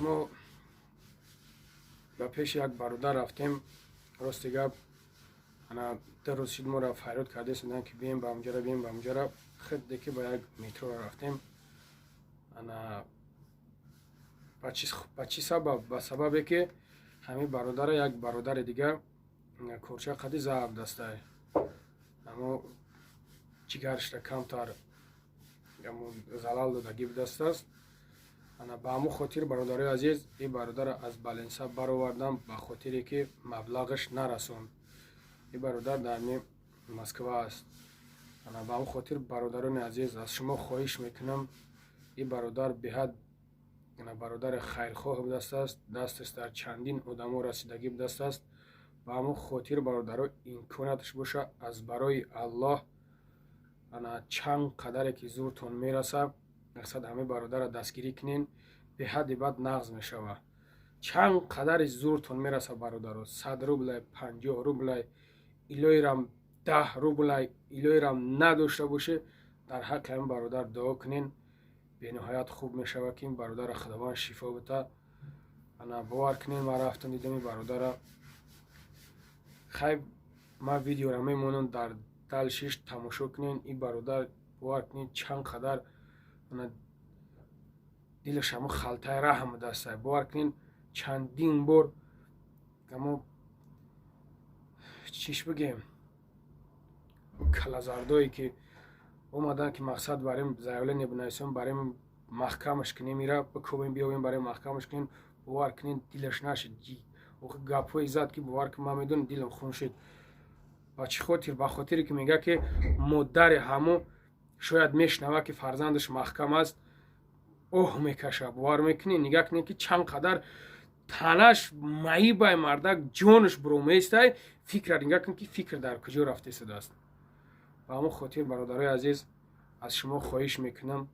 Мо ба пеши як бародар рафтем. Рости гап, ана 2 рӯз шид, моро фарёд кардесуданд, ки бием ба ҳамҷара, бием ба ҳамҷара. Хидде ки ба як метро рафтем. Ана ба чӣ сабаб? Ба сабабе ки ҳамин бародара як бародари дигар корча қади зарб дастай, аммо ҷигарашра камтар залал додагӣ будастааст. Ана ба ҳамон хотир, бародарои азиз, ин бародарро аз больница баровардам, ба хотире ки маблағаш нарасонд. Ин бародар дар Москва аст. Ана ба ҳамон хотир, бародарони азиз, аз шумо хоҳиш мекунам. Ин бародар беҳад бародари хайрхоҳ будастааст, дасташ дар чандин одамо расидагӣ будастааст. Ба ҳамон хотир, бародаро, имконияташ боша, аз барои Аллоҳ, ана чанд қадаре ки зуртон мераса, мақсад, ҳамин бародарро дастгирӣ кунен. Беҳадди бад нағз мешава. Чанд қадари зуртон мераса, бародаро, 100 рублай, 50 рублай, илоирам 10 рублай, илоирам надошта боше, дар ҳаққи ҳамин бародар дуо кунен. Бениҳоят хуб мешава, ки ин бародарро Худованд шифо бита. Ана бовар кунен, ман рафтам, дидам ин бародара. Хай, ман видеора мемонам, дар дальше ш тамошо кунен. Ин бародар, бовар кунед, чанд қадар дилаш ҳамо халтаи раҳм дастай. Бовар кунед, чандин бор, амо чиш бигем, калазардое ки омадан, ки мақсад барем заявление бинависем, барем маҳкамаш кунем, ира бикобем, биёбем, барем маҳкамаш кунем. Бовар кунед, дилаш нашид. Гапҳое зад, ки бовар кун, ман медонам, дилам хун шид. Ба чӣ хотир? Ба хотире ки мега, ки модари ҳамо шояд мешунава, ки фарзандаш маҳкам аст, оҳ мекаша. Бовар мекунӣ? Нигаҳ кунед, ки чанд қадар танаш маибай мардак, ҷонаш буроместай. Фикра нигаҳ кун, ки фикр дар куҷо рафта истодааст. Ба ҳамон хотир, бародарои азиз, аз шумо хоҳиш мекунам,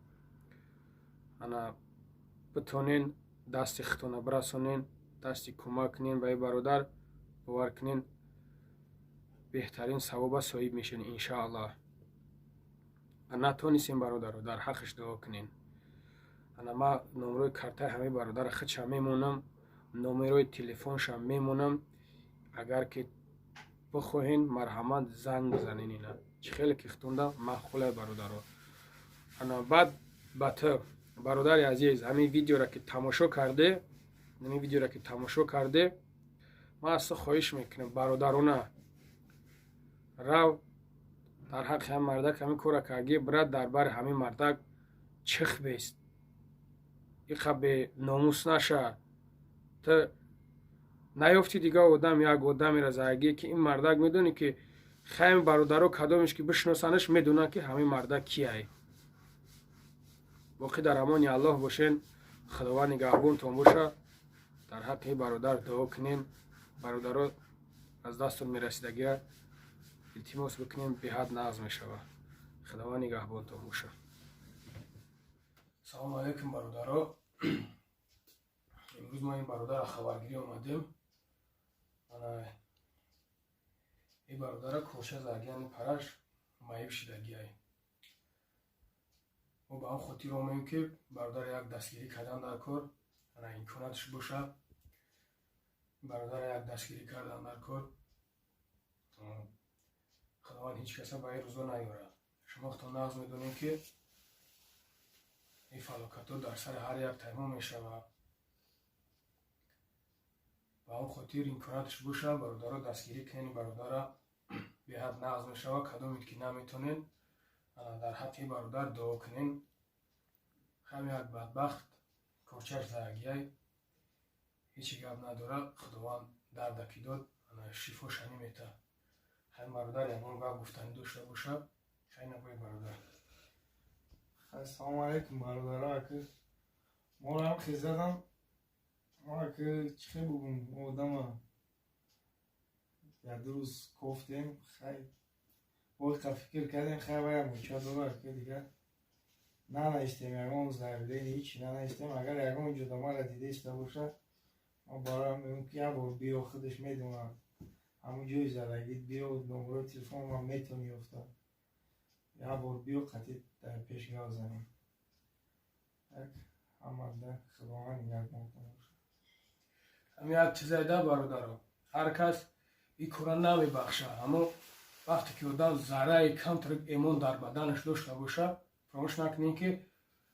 ана битонен дасти худтона бирасонен, дасти кӯмак кунен ба ин бародар. Бовар кунен, беҳтарин савоба соҳиб мешавен, иншааллоҳ. Натонистем, бародаро, дар ҳаққаш дуо кунен. Ана ман номерои картаи ҳамаи бародара худшам мемонам, номерои телефоншам мемонам. Агар ки бихоҳен, марҳамат, занг бизанен. Ина чӣ хеле ки хутунда маъқулай, бародаро. Ана баъд ба ту, бародари азиз, ҳамин видеора ки тамошо карде, ҳамин видеора ки тамошо карде, ман аз ту хоҳиш мекунам, бародарона, рав, дар ҳаққи ҳамин мардак ҳамин кора карги, брат, дар бари ҳамин мардак чих бест, иқа беномус наша. Ту наёфти дига одам, як одамеро загӣ, ки ин мардак медонӣ, ки хайми бародаро, кадомеш ки бишиносанаш, медонанд, ки ҳамин мардак кияй. Боқӣ дар амони Аллоҳ бошен, Худованд нигаҳбонтон боша. Дар ҳаққи бародар дуо кунен, бародаро, аз дастон мерасидагия илтимос бикунем, беҳад нағз мешава. Худованд нигаҳбонтон боша. Салому алайкум, бародаро. Имрӯз мо ин бародара хабаргирӣ омадем. Ин бародара корча задагияни, параш маиб шидагиай. Мо ба он хотир омем, ки бародари як дастгирӣ кардан дар кор. Ана имконаташ боша, бародара як дастгирӣ кардан дар кор. Худованд ҳеҷ каса ба ин рӯзо наёрад. Шумо худтон нағз медонем, ки ин фалокатҳо дар сари ҳар як таймо мешавад. Ба он хотир, имконияташ боша, бародаро, дастгирӣ кунед бародара, беҳад нағз мешавад. Кадомед ки наметонед, дар ҳаққи бародар дуо кунед. Ҳам як бадбахт корчаш задагиай, ҳечи гап надорад. Худованд дарда ки дод, шифоша немета. Ҳамин бародар ягон гап гуфтанӣ дошта бошад, хай, набои бародар. Ассалому алайкум, бародаро. Аки моро ҳам хезадам, мо аки чӣ хел бугум, одама як 2 рӯз кофтем. Хай, боиқа фикр кардем, хай, вая муча дора. Аки дигар нанавистем ягон заявление, ҳичи нанавистем. Агар ягон ҷода мара дида иста боша, ма бароям мегӯм, ки як бор биё, худаш медонад ҳамун ҷои задагит, биё, номерои телефонам метавонӣ ёфта, як бор биё, қатъи дар пеш гап занем. Як ҳамада Худованд нигаҳбонтон бошад. Ҳамин як чизае да, бародаро, ҳар кас ин кора намебахша, аммо вақте ки одам зарраи камтар эмон дар баданаш дошта боша, фаромӯш накунем, ки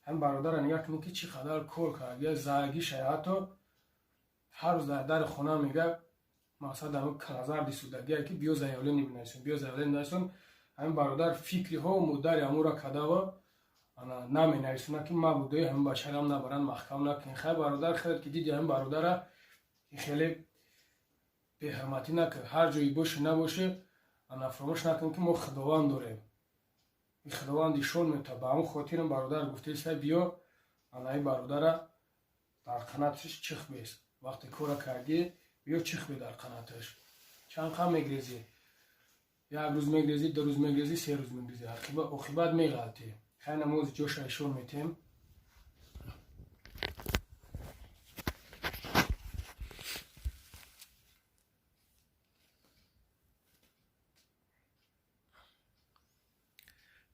ҳамин бародарро нигаҳ кунем, ки чӣ қадар кор кард. Я загишае, ҳатто ҳар рӯз дар дари хона мега, мақсад ҳамин калазарди судагие, ки биё заявление бинависон, биё заявление бинависон. Ҳамин бародар фикриҳо модари амура кадава наменависона, ки ма будои ҳамин бачарам набаранд, маҳкам накунем. Хай, бародар, хеле ки диди ҳамин бародара, хеле беҳурматӣ накард. Ҳар ҷое боши набоши, ана фаромӯш накунем, ки мо Худованд дорем, ин Худованд ишон мета. Ба ҳамон хотирам бародар гуфтеса, биё, ана ин бародара дар қанаташ чих бес. Вақте кора кардӣ, биё, чих бе дар қанаташ. Чанд қам мегрезӣ? Як рӯз мегрезӣ, 2 рӯз мегрезӣ, 3 рӯз мегрезӣ, оқибат меғалтӣ. Хай, намози ҷоша ишон метем.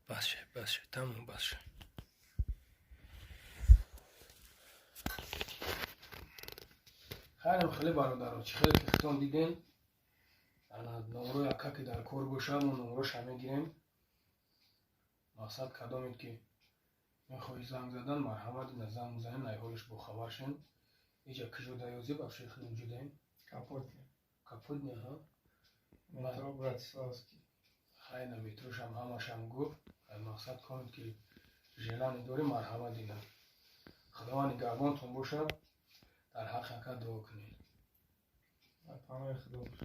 Бас ше, бас ше, тамом, бас ше. Хайрам, хеле бародаро, чӣ хеле ки хитон дидем, ана номрои ака ки дар кор боша, мо номроша мегирем. Мақсад, кадомед ки мехоҳӣ занг задан, марҳамат, ина занг мезанем, найҳолиш бохабар шем. Иҷа киҷо даёзи вообще хеле ҷудаем? Капотня. Капотня, ҳа. Метро Братиславский. Хайна, метрошам ҳамашам гуфт. Мақсад, конед ки желание дорӣ, марҳамат, ина. Худованд нигаҳбонтон боша, дар ҳаққи ака дуо кунед. Паноҳи Худо боша.